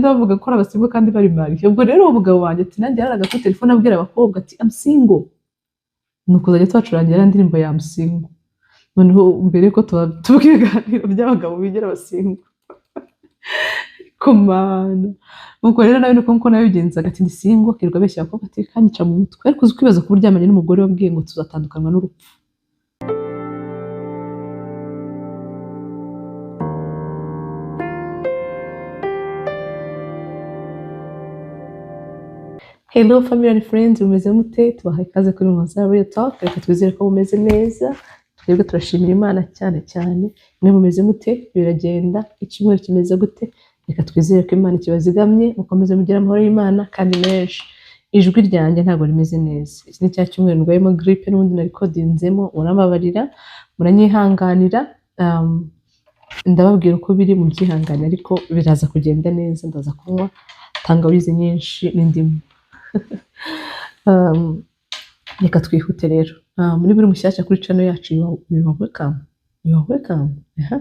Bavuga ko ari aba single kandi bari marié. Ubwo rero uwo mugabo wanjye ati nanjye yararaga kuri telefone abwira abakobwa ati "I'm single", nuko uzajya tubacurangira ya ndirimbo ya "I'm single". Noneho mbere yuko tuba ibiganiro by'abagabo bigira aba single komana. Nuko rero nawe nuko nkuko nabigenzaga ati "Ndi single", akirirwa abeshya abakobwa ati kanyica mu mutwe. Ariko uzi kwibaza kuba uryamanye n'umugore wabwiye ngo tuzatandukanwa n'urupfu. Hello family and friends, mumeze mute? Tubahaye ikaze kuri Muhoza Real Talk. Reka twizere ko mumeze neza. Twebwe turashimira Imana cyane cyane. Mwe mumeze mute? Biragenda? Icyumweru kimeze gute? Reka twizere ko Imana ikibazigamye, mukomeze mugire amahoro y'Imana kandi menshi. Ijwi ryanjye ntabwo rimeze neza. Iki ni cya cyumweru ndwayemo grippe n'ubundi narikodinzemo, murambabarira, muranyihanganira. Ndababwira uko biri mu byihangane, ariko biraza kugenda neza. Ndaza kunywa tangawizi nyinshi n'indimu. Reka twihute rero. Muri buri mushyashya kuri channel yacu, you are welcome. You are welcome. Aha.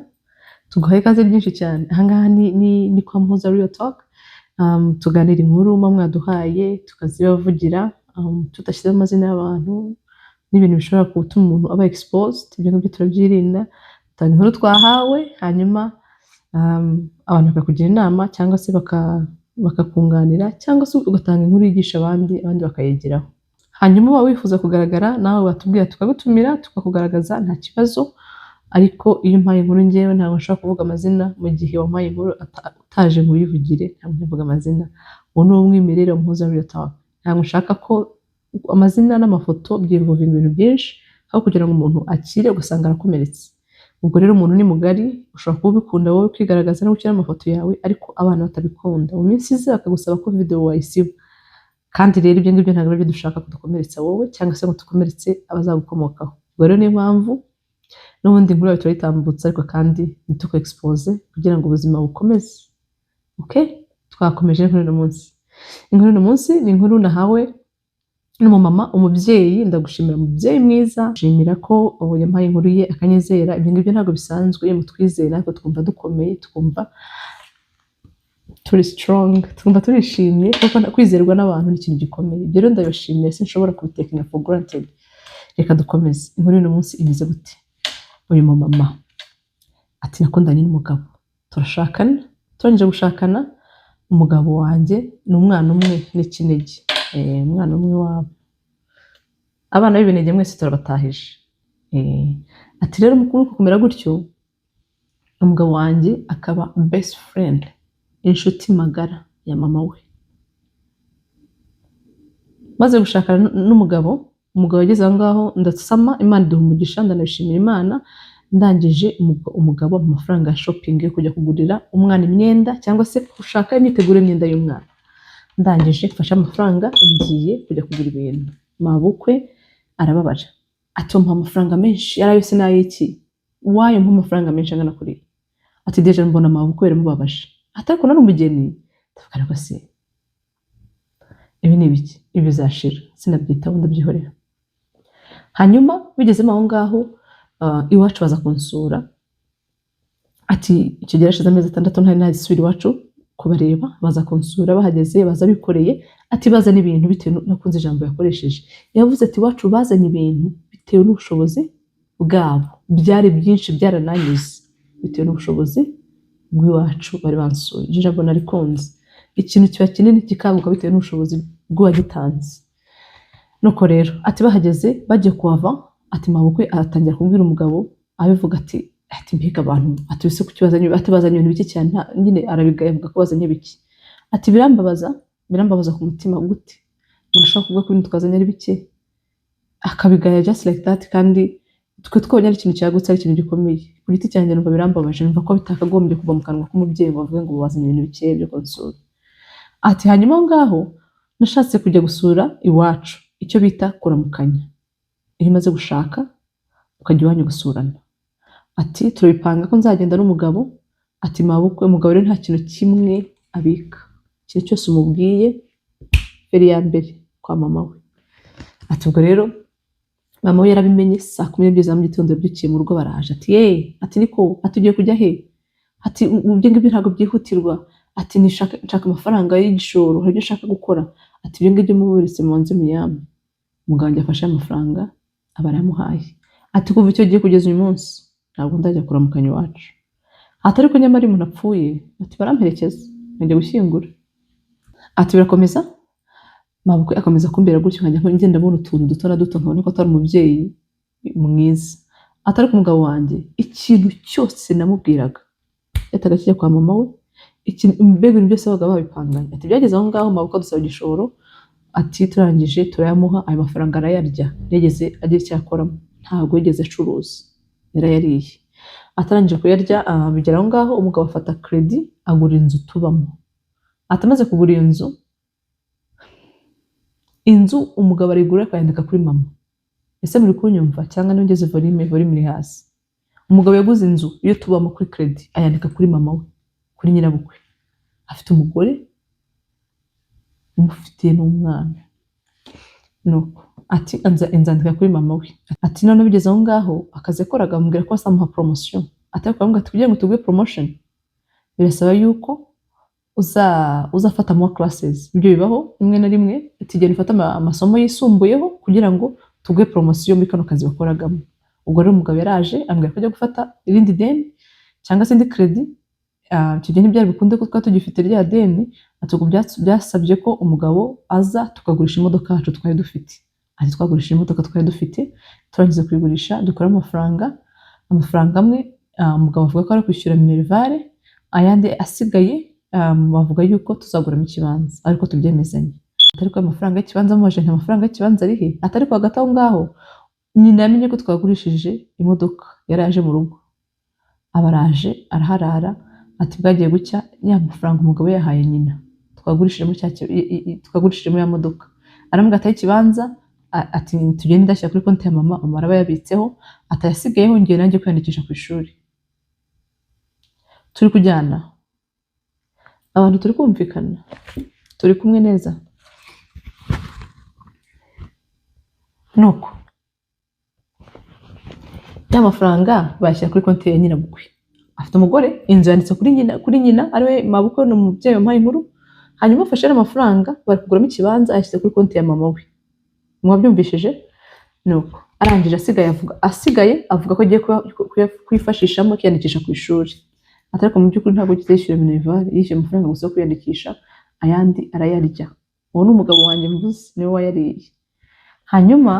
Tuguhaye ikaze ryinshi cyane. Ahangaha ni kwa Muhoza Real Talk. Tuganira inkuru muba mwaduhaye tukazibavugira, tudashyizeho amazina y'abantu n'ibintu bishobora gutuma umuntu aba exposed. Ibyo ngibyo turabyirinda. Dutanga inkuru twahawe, hanyuma abantu bakakugira inama cyangwa se bakakunganira, cyangwa se ugatanga inkuru yigisha abandi, abandi bakayigiraho. Hanyuma uba wifuza kugaragara nawe watubwira tukagutumira tukakugaragaza, nta kibazo. Ariko iyo umpaye inkuru njyewe ntabwo nshobora kuvuga amazina. Mu gihe wampaye inkuru utaje ngo uyivugire, ntabwo nvuga amazina. Uwo ni umwimerere wa Muhoza Real Talk. Ntabwo nshaka ko amazina n'amafoto byinvolvinga ibintu byinshi, aho kugira ngo umuntu akire ugasanga arakomeretse. Ubwo rero umuntu ni mugari, ushobora kuba ubikunda wowe kwigaragaza no gushyira amafoto yawe, ariko abana batabikunda. Mu minsi iza bakagusaba ko video wayisiba. Kandi rero ibyo ngibyo ntabwo aribyo dushaka, kudukomeretsa wowe cyangwa se ngo dukomeretse abazagukomokaho. Ubwo rero niyo mpamvu n'ubundi inkuru yawe turayitambutsa, ariko kandi ntituku expose kugira ngo ubuzima bukomeze. Okay? Twakomeje inkuru uno munsi. Inkuru uno munsi ni inkuru nahawe n'umumama, umubyeyi. Ndagushimira mubyeyi mwiza, nshimira ko yampaye inkuru ye akanyizera. Ibyo ngibyo ntabwo bisanzwe, iyo mutwizera natwe twumva dukomeye, twumva turi strong, twumva turishimye, kuko kwizerwa n'abantu ni ikintu gikomeye. Ibyo rero ndabibashimiye, sinshobora kubitakinga for granted. Reka dukomeze. Inkuru y'uno munsi imeze gute? Uyu mumama ati nakundanye n'umugabo turashakana, turangije gushakana umugabo wanjye ni umwana umwe n'ikinege, umwana umwe wabo. Abana b'ibinege mwese turabatahije. Ati rero mukuru kumera gutyo, umugabo wanjye akaba best friend, inshuti magara ya mama we. Maze gushakana n'umugabo, umugabo yageze aho ngaho ndasama, Imana iduha umugisha, ndanabishimira Imana. Ndangije umugabo ampa amafaranga ya shopping yo kujya kugurira umwana imyenda cyangwa se gushaka imyiteguro y'imyenda y'umwana. Ndangije mfashe amafaranga ngiye kujya kugura ibintu, mabukwe arababara ati "Umpa amafaranga menshi yari yose n'ay'iki? Wayo mpa amafaranga menshi angana kuriya?" Ati déjà mbona mabukwe biramubabaje, ati ariko nari umugeni. Ndavuga ariko se ibi ni ibiki? Ibi bizashira. Sinabyitaho, ndabyihorera. Hanyuma bigezemo aho ngaho, iwacu baza kunsura. Ati icyo gihe hashize amezi 6 ntari nasubira iwacu kubareba. Baza kunsura, bahageze baza bikoreye. Ati bazana ibintu bitewe nakunze ijambo yakoresheje, yavuze ati iwacu bazanye ibintu bitewe n'ubushobozi bwabo, byari byinshi byarananyuze bitewe n'ubushobozi bw'iwacu bari bansuye. Iryo jambo narikunze. Ikintu kiba kinini kikaguka bitewe n'ubushobozi bw'uwagitanze. Nuko rero ati bahageze bagiye kuhava, ati mabukwe aratangira kubwira umugabo abivuga ati mbega abantu, ati ese kuki bazanye, ati bazanye ibintu bike cyane. Nyine arabigaye, avuga ko bazanye bike. Ati birambabaza, birambabaza ku mutima. Gute umuntu ashobora kuvuga ko ibintu twazanye ari bike, akabigaya just like that, kandi twe twabonye ari ikintu cyagutse, ari ikintu gikomeye? Ku giti cyanjye numva birambabaje, numva ko bitakagombye kuva mu kanwa k'umubyeyi ngo bavuge ngo bazanye ibintu bikeya byo kunsura. Ati hanyuma aho ngaho nashatse kujya gusura iwacu, icyo bita kuramukanya, iyo umaze gushaka ukajya iwanyu gusurana. Ati turabipanga ko nzagenda n'umugabo. Ati mabukwe, umugabo rero nta kintu kimwe abika, ikintu cyose umubwiye feri ya mbere kwa mama we. Ati ubwo rero mama we yarabimenye, saa 12 za mu gitondo yabyukiye mu rugo baraje. Ati ye, ati niko, ati ugiye kujya he? Ati ibyo ngibyo ntabwo byihutirwa. Ati nshaka amafaranga y'igishoro, hari ibyo nshaka gukora. Ati ibyo ngibyo muburitse mubanze muyampe. Umugabo wanjye afashe amafaranga aba arayamuhaye. Ati kuva icyo gihe kugeza uyu munsi ntabwo ndajya kuramukanya iwacu. Ati ariko nyamara iyo umuntu apfuye, ati baramperekeza nkajya gushyingura. Ati birakomeza, mabukwe akomeza kumbera gutyo, nkajya ngenda mbona utuntu duto na duto, nkabona ko atari umubyeyi mwiza. Ati ariko umugabo wanjye ikintu cyose namubwiraga yahitaga kijya kwa mama we, mbega ibintu byose babaga babipanganye. Ati byageze aho ngaho mabukwe adusaba igishoro, ati turangije turayamuha, ayo mafaranga arayarya, ntiyigeze agira icyo akoramo, ntabwo yigeze acuruza, yarayariye. Atarangije kuyarya, bigera aho ngaho umugabo afata crédit agura inzu tubamo. Ati amaze kugura iyo nzu, inzu umugabo arayigura akayandika kuri mama. Ese muri kunyumva cyangwa nongeze volume? Volume iri hasi. Umugabo yaguze inzu iyo tubamo kuri crédit, ayandika kuri mama we, kuri nyirabukwe. Afite umugore umufitiye n'umwana. Nuko ati inzandika kuri mama we. Ati none bigeze aho ngaho, akazi yakoraga amubwira ko azamuha promotion. Ati ariko aramubwira ati kugira ngo tuguhe promotion birasaba yuko uzafata more classes. Ibyo bibaho rimwe na rimwe. Ati genda ufate amasomo yisumbuyeho kugira ngo tuguhe promotion muri kano kazi wakoragamo. Ubwo rero umugabo yaraje ambwira ko ajya gufata irindi deni cyangwa se indi crédit. Icyo gihe ntibyari bikunde ko twari tugifite rya deni. Ati ubwo byasabye ko umugabo aza tukagurisha imodoka yacu twari dufite. Ati twagurishije imodoka twari dufite, turangiza kuyigurisha dukuramo amafaranga. Amafaranga amwe umugabo avuga ko ari kwishyura minerval, ayandi asigaye bavuga yuko tuzaguramo ikibanza, ariko tubyemezanye. Ariko ayo mafaranga y'ikibanza amubajije nti amafaranga y'ikibanza ari he? Ati ariko hagati aho ngaho nyina yamenye ko twagurishije imodoka, yari aje mu rugo, aba araje araharara. Ati bwagiye gucya ya mafaranga umugabo yahaye nyina twagurishijemo cya twagurishijemo ya modoka, aramubwira ati ikibanza, ati tugende ndashyira kuri konti ya mama, mama araba yabitseho, ati ayasigayeho ngiye nanjye kwiyandikisha ku ishuri. Turi kujyana abantu, turi kumvikana, turi kumwe neza. Nuko ya mafaranga bayashyira kuri konti ya nyirabukwe. Afite umugore, inzu yanditse kuri nyina ariwe mabukwe, ni umubyeyi wampaye inkuru. Hanyuma afashe amafaranga bari kuguramo ikibanza, ayashyize kuri konti ya mama we. Mwabyumvishije? Nuko arangije asigaye avuga ko agiye kwifashishamo kwiyandikisha ku ishuri. Ati ariko mu by'ukuri ntabwo yigeze yishyura minerval, yishyuye amafaranga gusa yo kwiyandikisha, ayandi arayarya. Uwo ni umugabo wanjye mvuze, niwe wayariye. Hanyuma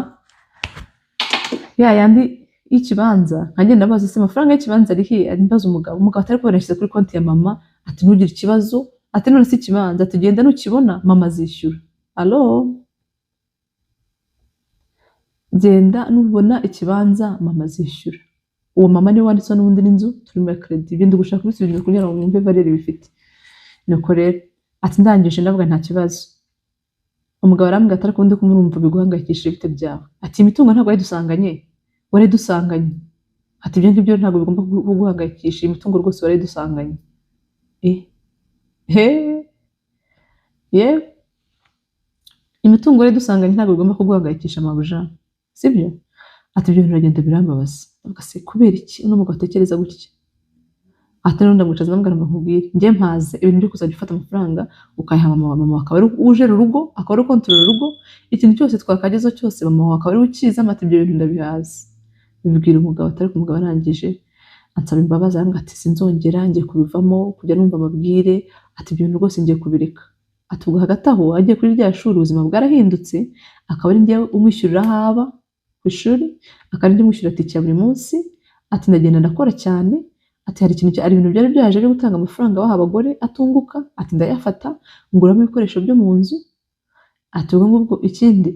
ya yandi y'ikibanza nkagenda mbaza se amafaranga y'ikibanza ari he? Mbaza umugabo, umugabo atari kubona, yashyize kuri konti ya mama. Ati ntugire ikibazo. Ati none se ikibanza? Ati genda nukibona mama azishyura. Alo, genda nubona ikibanza mama azishyura. Uwo mama niwe wanditseho n'ubundi n'inzu turi muri crédit. Ibyo ndi gushaka kubisubiza kugira ngo mwumve valeur bifite. Nuko rero ati ndangije ndavuga nta kibazo. Umugabo arambwira ati ariko ubundi ko murumva biguhangayikishije bite byawe? Ati imitungo ntabwo wari dusanganye. Ati ibyo ngibyo ntabwo bigomba kuguhangayikisha, imitungo rwose wari dusanganye. He ye, imitungo wari dusanganye ntabwo bigomba kuguhangayikisha mabuja, sibyo? Ati ibyo bintu biragenda birambabaza. Ndavuga se kubera iki uno mugabo atekereza gutya? Ati none ndamwicaza ndamubwira ngo nkubwire, njye mpaze ibintu byo kuzajya ufata amafaranga ukayaha mama, mama akaba ari ujera urugo, akaba ari ukontorora urugo, ikintu cyose twakagezeho cyose mama wawe akaba ari ukiza. Ati ibyo bintu ndabihaze. Bibwira umugabo. Atari umugabo arangije ansaba imbabazi, arambwira ati sinzongera, ngiye kubivamo, kujya numva amabwire. Ati ibyo bintu rwose ngiye kubireka. Ati ubwo hagati aho agiye kuri rya shuri ubuzima bwarahindutse, akaba ari njyewe umwishyurira aho aba ku ishuri, akaba ari njye umwishyurira tike ya buri munsi. Ati ndagenda ndakora cyane. Ati hari ikintu, hari ibintu byari byaje byo gutanga amafaranga baha abagore atunguka. Ati ndayafata nguramo ibikoresho byo mu nzu. Ati ubwo ngubwo ikindi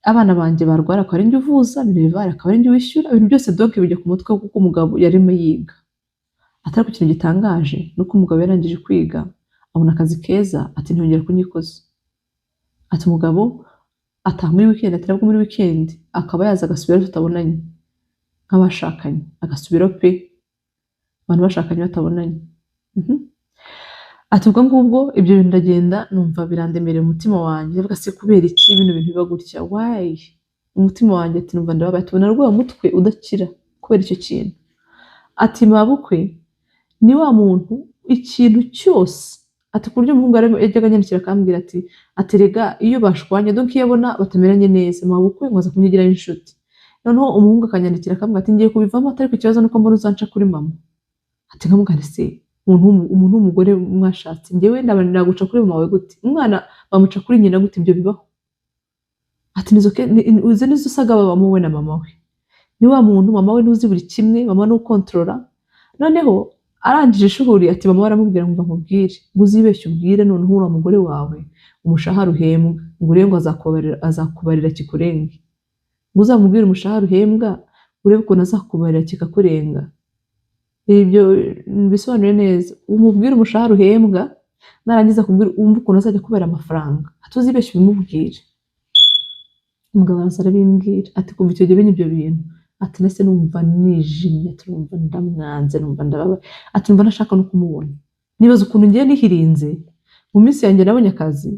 abana banjye barwara akaba ari njye uvuza, minerval akaba ari njye wishyura, ibintu byose donc bijya ku mutwe kuko umugabo yarimo yiga. Ati ariko ikintu gitangaje ni uko umugabo yarangije kwiga abona akazi keza, ati ntiyongera kunyikoza. Ati umugabo ataha muri weekend, ati nabwo muri weekend akaba yaza agasubirayo tutabonanye nk'abashakanye, agasubirayo pe, abantu bashakanye batabonanye. Ati ubwo ngubwo ibyo bintu ndagenda numva birandemereye umutima wanjye, ndavuga se kubera iki bino bintu biba gutya, why? Umutima wanjye ati numva ndababaye, ati ubona rwa mutwe udakira kubera icyo kintu. Ati mabukwe ni wa muntu ikintu cyose Ati ku buryo umuhungu yajyaga anyandikira akambwira ati aterega iyo bashwanye, donc iyo abona batameranye neza, mabukwe ngo aza kunyigiraho inshuti. Noneho umuhungu akanyandikira akambwira ati: "Ngiye kubivamo, atari ku kibazo nuko mbona uzanca kuri mama." Ati nkamubwira: "Se umuntu w'umugore mwashatse, njyewe naguca kuri mama wawe gute? Umwana bamuca kuri nyina gute? Ibyo bibaho?" Ati izo nizo usaga babamo we na mama we. Ni wa muntu mama we ntuzi buri kimwe, mama ni ukontorora. Noneho arangije ishuhuri, ati mama we aramubwira ngo: "Nkubwire ngo uzibeshye ubwire noneho uriya mugore wawe umushahara uhembwa, ngo urebe ngo azakubarira kikurenge. Ngo uzamubwire umushahara uhembwa, urebe ukuntu azakubarira kikakurenga." Ibyo bisobanuye neza: umubwire umushahara uhembwa, narangiza kubwira, wumve ukuntu azajya kubera amafaranga. Ati uzibeshye ubimubwire. Umugabo araza arabimbwira. Ati kuva icyo gihe bene ibyo bintu, ati nese numva nijimye, ati numva ndamwanze, numva ndababaye, ati numva ntashaka no kumubona. Nibaza ukuntu ngiye nihirinze mu minsi yanjye nabonye akazi,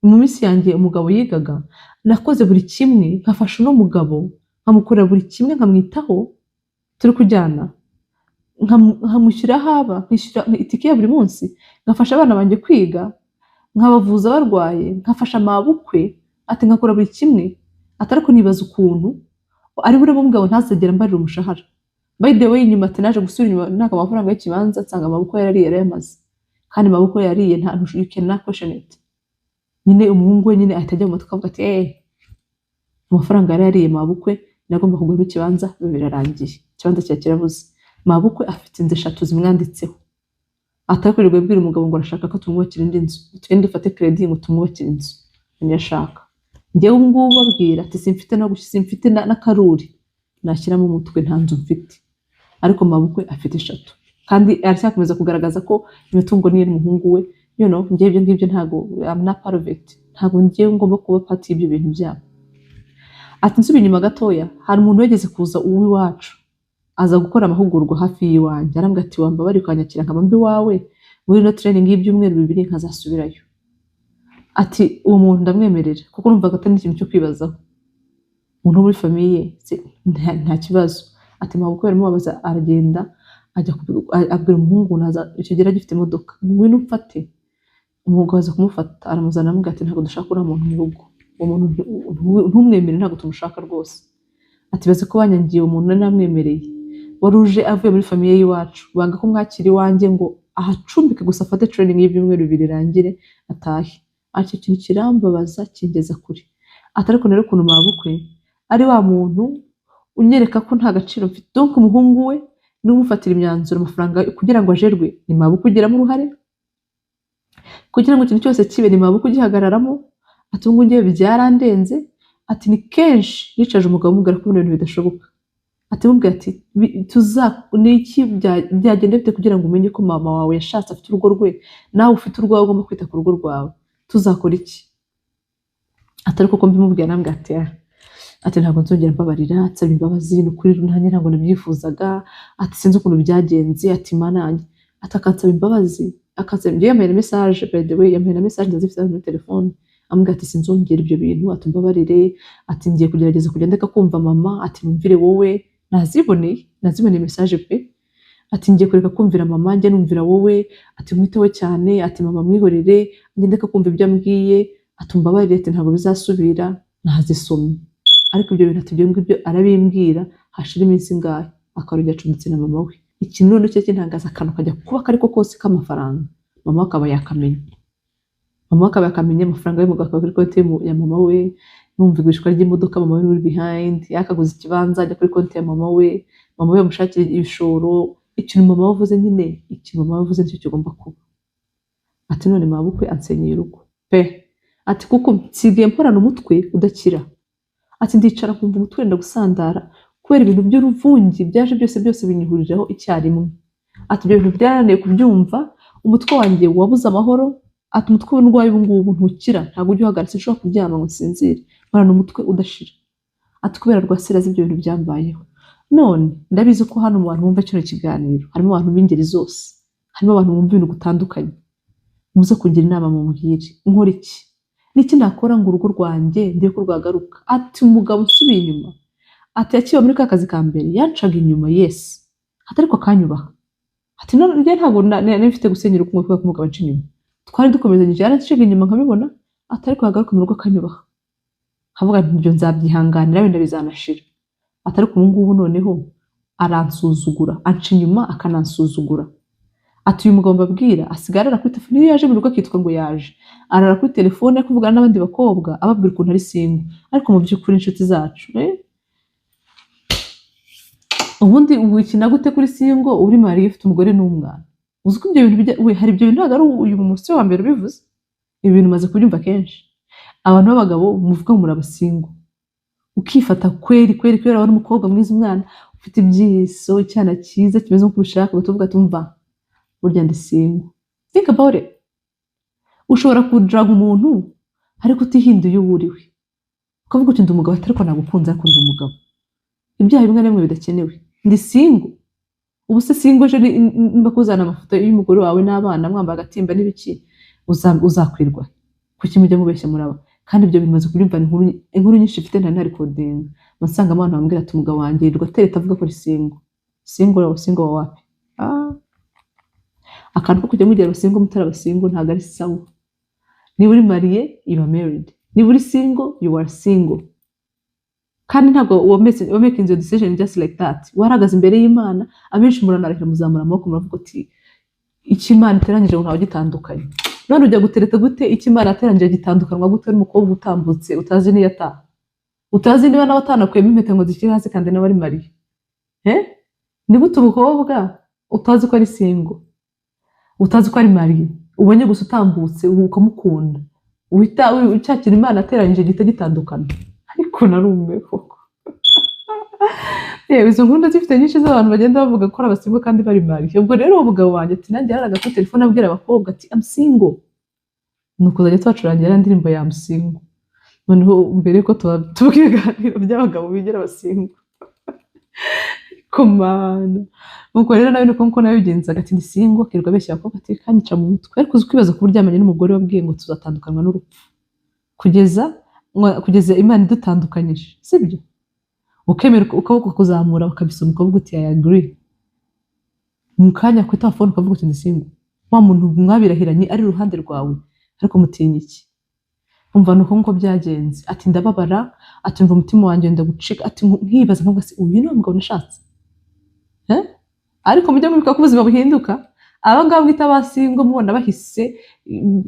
mu minsi yanjye umugabo yigaga, nakoze buri kimwe, nkafasha uno mugabo, nkamukorera buri kimwe, nkamwitaho, turi kujyana, nkamushyira aho aba, nkishyura itike ya buri munsi, ngafasha abana banjye kwiga, nkabavuza barwaye, nkafasha mabukwe, ati nkakora buri kimwe. Ati ariko nibaza ukuntu ari buriya mugabo ntazagera mbarira umushahara. By the way, inyuma ati naje gusubira inyuma naka amafaranga y'ikibanza, nsanga amaboko yarariye, yarayamaze. Kandi amaboko yariye, nta, you cannot question it. Nyine umuhungu we nyine ahita ajya mu mutwe akavuga ati: "Amafaranga yari yariye mabukwe nagomba kuguramo ikibanza, biba birarangiye, ikibanza cya kirabuze." Mabukwe afite inzu eshatu zimwanditseho. Atakorerwa abwira umugabo ngo arashaka ko tumwubakira indi nzu, tugende dufate crédit ngo tumwubakire inzu, niyo ashaka. Njyewe ubu ngubu babwira ati simfite no simfite n'akaruri nashyiramo umutwe, nta nzu mfite, ariko mabukwe afite eshatu, kandi aracyakomeza kugaragaza ko imitungo ni iy'umuhungu we. Njyewe ibyo ngibyo ntabwo, I'm not part of it, ntabwo njyewe ngomba kuba part y'ibyo bintu byabo. Ati nsubiye inyuma gatoya, hari umuntu wigeze kuza uw'iwacu, aza gukora amahugurwa hafi y'iwanjye. Arambwira ati: "Wambabariye ukanyakira nkaba mbi iwawe muri ino training y'ibyumweru 2, nkazasubirayo." Ati uwo muntu ndamwemerera kuko numvaga atari n'ikintu cyo kwibazaho, umuntu wo muri famille nta kibazo. Ati mabukwe baramubabaza, aragenda ajya abwira umuhungu, naza icyo gihe yari agifite imodoka, ngo: "Ngwino umfate." Umugabo aza kumufata, aramuzana, aramubwira ati: "Ntabwo dushaka uriya muntu mu rugo, uwo muntu ntumwemere, ntabwo tumushaka rwose." Ati baze ko banyangiye uwo muntu nari namwemereye, wari uje avuye muri famille y'iwacu, banga ko mwakira iwanjye ngo ahacumbike gusa, afate training y'ibyumweru 2 irangire atahe. Ati icyo kintu kirambabaza, kingeza kure. Ati ariko rero ukuntu mabukwe ari wa muntu unyereka ko nta gaciro mfite, donc umuhungu we niwe umufatira imyanzuro, amafaranga kugira ngo ajerwe ni mabukwe ugiramo uruhare, kugira ngo ikintu cyose kibe ni mabukwe ugihagararamo. Ati ubu ngubu njyewe byarandenze. Ati ni kenshi nicaje umugabo mubwira ko bino bintu bidashoboka. Ati mubwira ati: "Tuza ni iki byagenda bite kugira ngo umenye ko mama wawe yashatse, afite urugo rwe, nawe ufite urwawe, ugomba kwita ku rugo rwawe, tuzakora iki?" Atari koko mbimubwira, nambwira ati: "Ah," ati "ntabwo nzongera, mbabarira," nsaba imbabazi, ni ukuri nanjye ntabwo nabyifuzaga, ati sinzi ukuntu byagenze, ati Mana yanjye, ati akansaba imbabazi, akansaba. Njyewe yampaye na message, by the way, yampaye na message, ndazifite muri telefone, ambwira ati: "Sinzongera ibyo bintu," ati "mbabarire," ati "ngiye kugerageza kugenda ndeka kumva mama," ati "numvire wowe." Naziboneye message pe. Ati "Ngiye kureka kumvira mama, njye numvira wowe," ati "mwiteho cyane," ati "mama mwihorere, njye ndeka kumva ibyo ambwiye," ati "umbabarire," ati "ntabwo bizasubira." Nazisomye. Ariko ibyo bintu, ati ibyo ngibyo arabimbwira, hashira iminsi ingahe akarongera acumbitse na mama we. Ikintu noneho cye kintangaza, akantu kajya kuba kariko kose k'amafaranga, mama we akaba yakamenya, mama we akaba yakamenya, amafaranga y'umugabo akaba kuri konti ya mama we. Numva igurishwa ry'imodoka, mama we uri behind, yakaguze ikibanza ajya kuri konti ya mama we, mama we yamushakira ibishoro. Ikintu mama we avuze nyine, ikintu mama we avuze nicyo kigomba kuba. Ati none mabukwe ansenyeye urugo pe. Ati kuko nsigaye mporana umutwe udakira. Ati ndicara nkumva umutwe wenda gusandara kubera ibintu by'uruvungi byaje byose byose binyihuriraho icyarimwe. Ati ibyo bintu byarananiye kubyumva, umutwe wanjye wabuze amahoro. Ati umutwe w'indwayi ubu ngubu ntukira, ntabwo ujya uhagarara, sinshobora kuryama ngo nsinzire, mporana umutwe udashira. Ati kubera rwasirazi ibyo bintu byambayeho. None ndabizi ko hano mu bantu bumva kino kiganiro harimo abantu b'ingeri zose, harimo abantu bumva ibintu gutandukanye. Muze kugira inama, mubwire nkora iki, niki nakora ngo urugo rwanjye ndebe ko rwagaruka. Ati umugabo usubiye inyuma, ati yakiba muri ka kazi ka mbere yancaga inyuma, yes, ati ariko akanyubaha. Ati none njye ntabwo nari mfite gusenyera urugo kubera ko umugabo anca inyuma. Twari dukomezanyije, yaranciga inyuma nkabibona, atari yagaruka mu rugo akanyubaha, nkavuga nti ibyo nzabyihanganira, wenda bizanashira. Atari ubu ngubu noneho aransuzugura, anca inyuma akanansuzugura. Ati uyu mugabo mbabwira asigaye arara kuri telefone, iyo yaje mu rugo akitwa ngo yaje, arara kuri telefone ari kuvugana n'abandi bakobwa, ababwira ukuntu ari single. Ariko mu by'ukuri, inshuti zacu, ubundi wikina gute kuri single uri marié, ufite umugore n'umwana? Uzi ko ibyo bintu bijya we, hari ibyo bintu, ntabwo ari uyu musore wa mbere ubivuze, ibi bintu umaze kubyumva kenshi. Abantu b'abagabo muvuga ngo muri aba single, ukifata kweri kweri kweri, wabona umukobwa mwiza, umwana ufite ibyiso, icyana cyiza kimeze nk'uko ubishaka, ugahita uvuga ati umva, burya ndi single. Think about it. Ushobora kudaraga umuntu ariko utihinduye uwo uriwe, ukavuga uti ndi umugabo, ariko nagukunze, ariko ndi umugabo. Ibyaha bimwe na bimwe bidakenewe. Ndi single. Ubu se single ejo nimba kuzana amafoto y'umugore wawe n'abana mwambaye agatimba n'ibiki, uzakwirwa kuki? Mujya mubeshya muraba, kandi ibyo bimaze kubyumva. Inkuru nyinshi mfite ntari narikodinga, nsanga abantu bambwira ati umugabo wanjye yirirwa atereta avuga ko ari single. Single wa single wa wapi? Ah. Akantu ko kujya mugira aba single mutari aba single ntabwo ari sawa. Niba uri marié, you are married. Niba uri single, you are single. Kandi ntabwo wamakinze your decision just like that. Warahagaze imbere y'Imana, abenshi muranarahira, muzamura amaboko, muravuga uti icyo Imana iteranyije ngo ntawe gitandukanye. None ujya gutereta gute? Icyo Imana yateranyije gitandukanwa gute n'umukobwa utambutse utazi niyo ataha, utazi niba nawe atanakuyemo impeta ngo zishyire hasi, kandi nawe ari marié? Eh? Ni gute umukobwa utazi ko ari single, utazi ko ari marié, ubonye gusa utambutse ukamukunda, uhita ucyakira Imana ateranyije gihita gitandukana? Ariko narumiwe koko. Yewe, izo nkuru ndazifite nyinshi z'abantu bagenda bavuga ko ari aba single kandi bari marié. Ubwo rero uwo mugabo wanjye ati nanjye yararaga kuri telefone abwira abakobwa ati I'm single. Ni ukuzajya tubacurangira ya ndirimbo ya I'm single. Noneho mbere yuko tuvuga ibiganiro by'abagabo bigira aba single komana, nuko rero nawe niko nkuko nabigenzaga, ati ndi single, akirirwa abeshya abakobwa, ati kanyica mu mutwe. Ariko uzi kwibaza kuba uryamanye n'umugore wabwiye ngo tuzatandukanywa n'urupfu, kugeza Imana idutandukanyije, sibyo? Ukemera ukaboko kuzamura, bakabisoma, ukavuga uti I agree. Mu kanya ku telefone ukavuga uti ndi single, wa muntu mwabirahiranye ari iruhande rwawe, ariko mutinya iki? Umva, nuko nguko byagenze. Ati ndababara, ati mva umutima wanjye wenda gucika, ati nkibaza nkavuga se uyu ni wa mugabo nashatse? Eh? Ariko mujye mwibuka ko ubuzima buhinduka. Aba ngaba mwita aba single, mubona bahise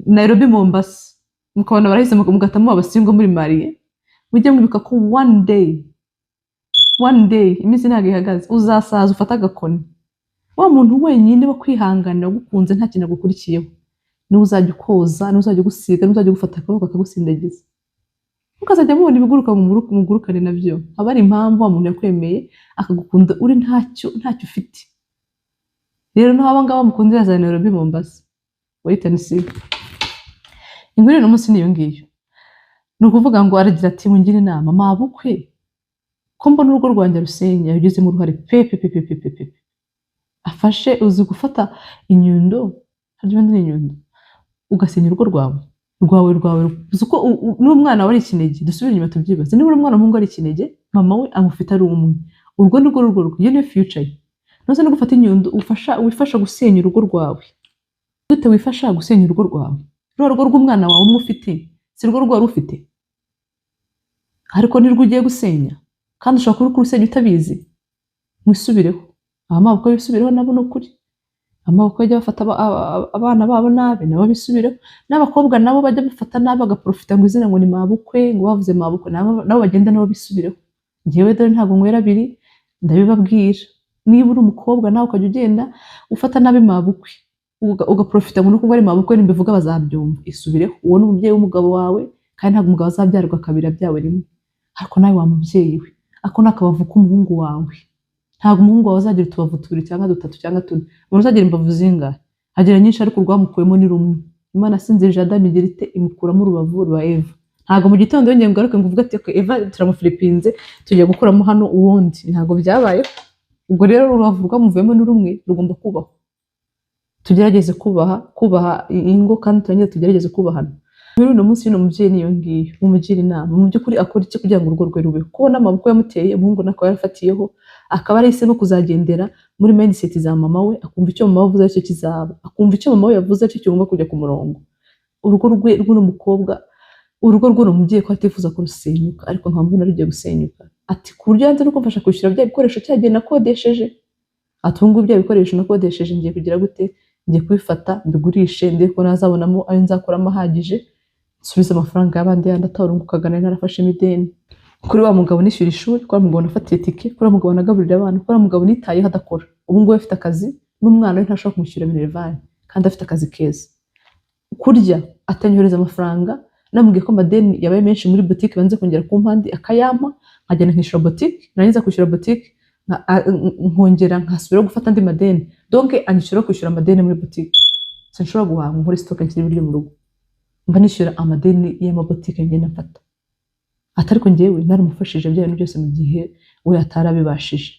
Nairobi, Mombasa, mukabona barahise, mugahita muba aba single muri marié, mujye mwibuka ko one day, one day, iminsi ntabwo ihagaze, uzasaza ufate agakoni. Wa muntu wenyine wo kwihanganira wagukunze nta kintu agukurikiyeho niwe uzajya ukoza, niwe uzajya ugusiga, niwe uzajya ugufata akaboko akagusindagiza, mukazajya mubona ibiguruka mugurukane nabyo. Haba hari impamvu wa muntu yakwemeye akagukunda uri ntacyo, ntacyo ufite. Rero naho aba ngaba mukundira za Nairobi, Mombasa, wait and see. Inkuru y'uno munsi ni iyo ngiyo. Ni ukuvuga ngo aragira ati mungire inama, mabukwe, ko mbona urugo rwanjye rusenya, yagizemo uruhare pe pe pe pe pe pe pe. Afashe, uzi gufata inyundo, harya ubundi ni inyundo, ugasenya urugo rwawe. Uzi ko n'umwana we ari ikinege? Dusubire inyuma tubyibaze. Niba umwana w'umuhungu ari ikinege, mama we amufite ari umwe, urwo ni rwo rugo rwe, iyo niyo future ye. Ntuze no gufata inyundo ufasha, wifasha gusenya urugo rwawe gute? Wifasha gusenya urugo rwawe, ruriya rugo rw'umwana wawe umwe ufite, si rwo rwari ufite, ariko nirwo ugiye gusenya, kandi ushobora kuba uri kurusenya utabizi. Mwisubireho, abamabukwe bisubireho nabo, ni ukuri. Amabukwe bajya bafata abana babo nabi, nabo bisubireho. N'abakobwa nabo bajya bafata nabi, bagaprofita ngo izina ngo ni mabukwe, ngo bavuze mabukwe, nabo bagenda nabo bisubireho. Njyewe dore ntabwo nywera abiri, ndabibabwira. Niba uri umukobwa nawe ukajya ugenda ufata nabi mabukwe, ugaprofita ngo nuko ngo ari mabukwe, nimbivuga bazabyumva, isubireho. Uwo ni umubyeyi w'umugabo wawe, kandi ntabwo umugabo azabyarwa kabiri, abyawe rimwe. Ariko nawe wa mubyeyi we, ako ni akabavu k'umuhungu wawe. Ntabwo umuhungu wawe azagira utubavu tubiri cyangwa dutatu cyangwa tune. Umuntu uzagira imbavu zingahe? Agira nyinshi, ariko urwamukuyemo ni rumwe. Imana asinzirije Adamu igira ite? Imukuramo urubavu rwa Eva. Ntabwo mu gitondo yongeye ngo ngaruke ngo uvuge ati "Okay, Eva turamufilipinze, tugiye gukuramo hano uwundi." Ntabwo byabayeho. Ubwo rero urubavu rwamuvuyemo ni rumwe, rugomba kubahwa. Tugerageze kubaha ingo, kandi tugerageze kubahana. Muri uno munsi uno mubyeyi niyo ngiyo, mumugira inama mu by'ukuri akora iki kugira ngo urugo rwe rubeho? Kubona amaboko yamuteye umuhungu nako yarafatiyeho, akaba arahisemo kuzagendera muri mindset za mama we, akumva icyo mama we avuze aricyo kizaba, akumva icyo mama we yavuze aricyo kigomba kujya ku murongo. Urugo rwe rw'uno mukobwa, urugo rw'uno mubyeyi, ko atifuza kurusenyuka, ariko nkaba mbona rugiye gusenyuka. Ati ku buryo yanze no kumfasha kwishyura bya bikoresho cyagiye nakodesheje. Ati ubu ngubu bya bikoresho nakodesheje ngiye kugira gute? Ngiye kubifata mbigurishe, ndebe ko nazabonamo ayo nzakuramo ahagije, nsubize amafaranga y'abandi yandi atarungukaga nari narafashemo ideni. Kuri wa mugabo nishyura ishuri, kuri wa mugabo nafatiye tike, kuri wa mugabo nagaburira abana, kuri wa mugabo nitayeho adakora. Ubu ngubu afite akazi n'umwana we ntashobora kumwishyura minerval kandi afite akazi keza. Kurya atanyohereza amafaranga, namubwiye ko amadeni yabaye menshi muri butike, banze kongera kumpa andi, akayampa nkagenda nkishyura butike, narangiza kwishyura butike nkongera nkasubiraho gufata andi madeni. Donc anyishyura kwishyura amadeni muri butike, sinshobora guhaha ngo nkore stock nshyire ibiryo mu rugo, mba nishyura amadeni y'amabutike ngenda mfata. Ati ariko njyewe naramufashije bya bintu byose mu gihe we atarabibashije.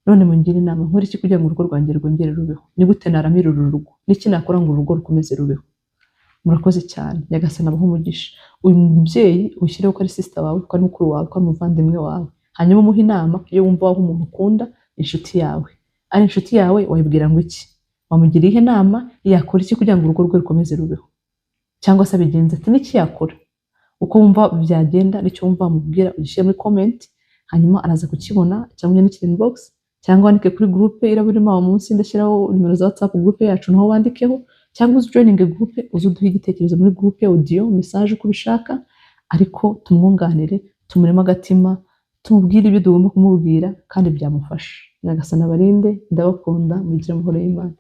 None mungire inama, nkore iki kugira ngo urugo rwanjye rwongere rubeho? Ni gute naramira uru rugo? Niki nakora ngo urugo rukomeze rubeho? Murakoze cyane, Nyagasani abahe umugisha. Uyu mubyeyi ushyireho ko ari sister wawe, ko ari mukuru wawe, ko ari umuvandimwe wawe, hanyuma umuhe inama iyo wumva waha umuntu ukunda, inshuti yawe. Ari inshuti yawe, wayibwira ngo iki? Wamugira ihe nama? Yakora iki kugira ngo urugo rwe rukomeze rubeho? Cyangwa se abigenza ati n'iki yakora? Uko wumva byagenda n'icyo wumva wamubwira, ugishyire muri comment, hanyuma araza kukibona, cyangwa unyandikire inbox, cyangwa wandike kuri groupe iraba irimo aho munsi. Ndashyiraho nimero za WhatsApp groupe yacu, naho wandikeho, cyangwa uze joining groupe, uze uduhe igitekerezo muri groupe, audio message, uko ubishaka. Ariko tumwunganire, tumureme agatima, tumubwire ibyo tugomba kumubwira kandi byamufasha. Nyagasani abarinde, ndabakunda, mugire amahoro y'Imana.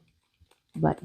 Bye.